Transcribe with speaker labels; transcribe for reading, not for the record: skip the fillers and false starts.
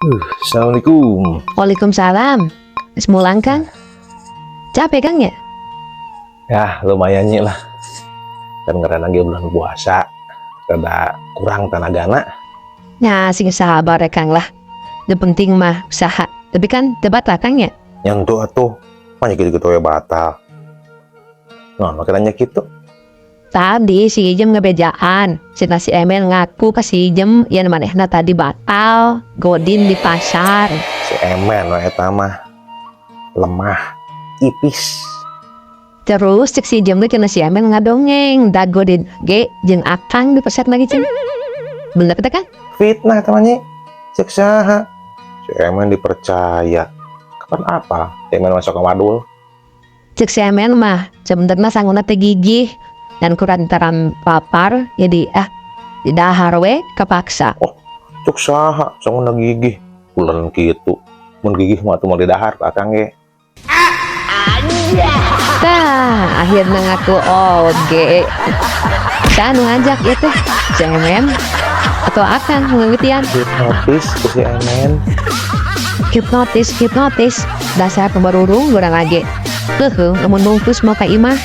Speaker 1: Assalamualaikum.
Speaker 2: Waalaikumsalam. Geus mulang, Kang? Capek, Kang, ya?
Speaker 1: Ya, lumayan nya lah. Kan karena lagi bulan puasa, rada kurang tenagana.
Speaker 2: Nah, sing sabar ya, Kang, lah. Yang penting mah usaha. Tapi kan teu batal, Kang, ya?
Speaker 1: Nya henteu atuh, banyak gitu-gitu ya batal. Nah, makanya gitu.
Speaker 2: Tadi si Ijem ngebejaan. Si nasi Emen ngaku ke si Ijem yang manehna tadi batal godin di pasar.
Speaker 1: Si Emen we eta mah lemah, ipis.
Speaker 2: Terus cek si Ijem teh cenah si Emen ngadongeng da godin ge jeung Akang di pasar lagi cenah. Bener teh, kan?
Speaker 1: Fitnah eta mah, Nyi. Cek saha? Si Emen dipercaya. Kapan apa? Si Emen masuk ke wadul.
Speaker 2: Cek si Emen mah sebenarnya sanguna teh gigih dan kurantaran lapar, jadi ah didahar we kepaksa.
Speaker 1: Cek saha? Sanguna gigih. Ulen kitu. Mun gigih mah atuh moal didahar ku Akang ge.
Speaker 2: Tah, akhirnya ngaku oge. Saha nu ngajak ieu teh? Si Emen atau Akang ngewitian?
Speaker 1: Hipnotis ku si Emen.
Speaker 2: Hipnotis, hipnotis. Dasar pemberurung urang lagi. Heuh, lamun bungkus mau ka imah.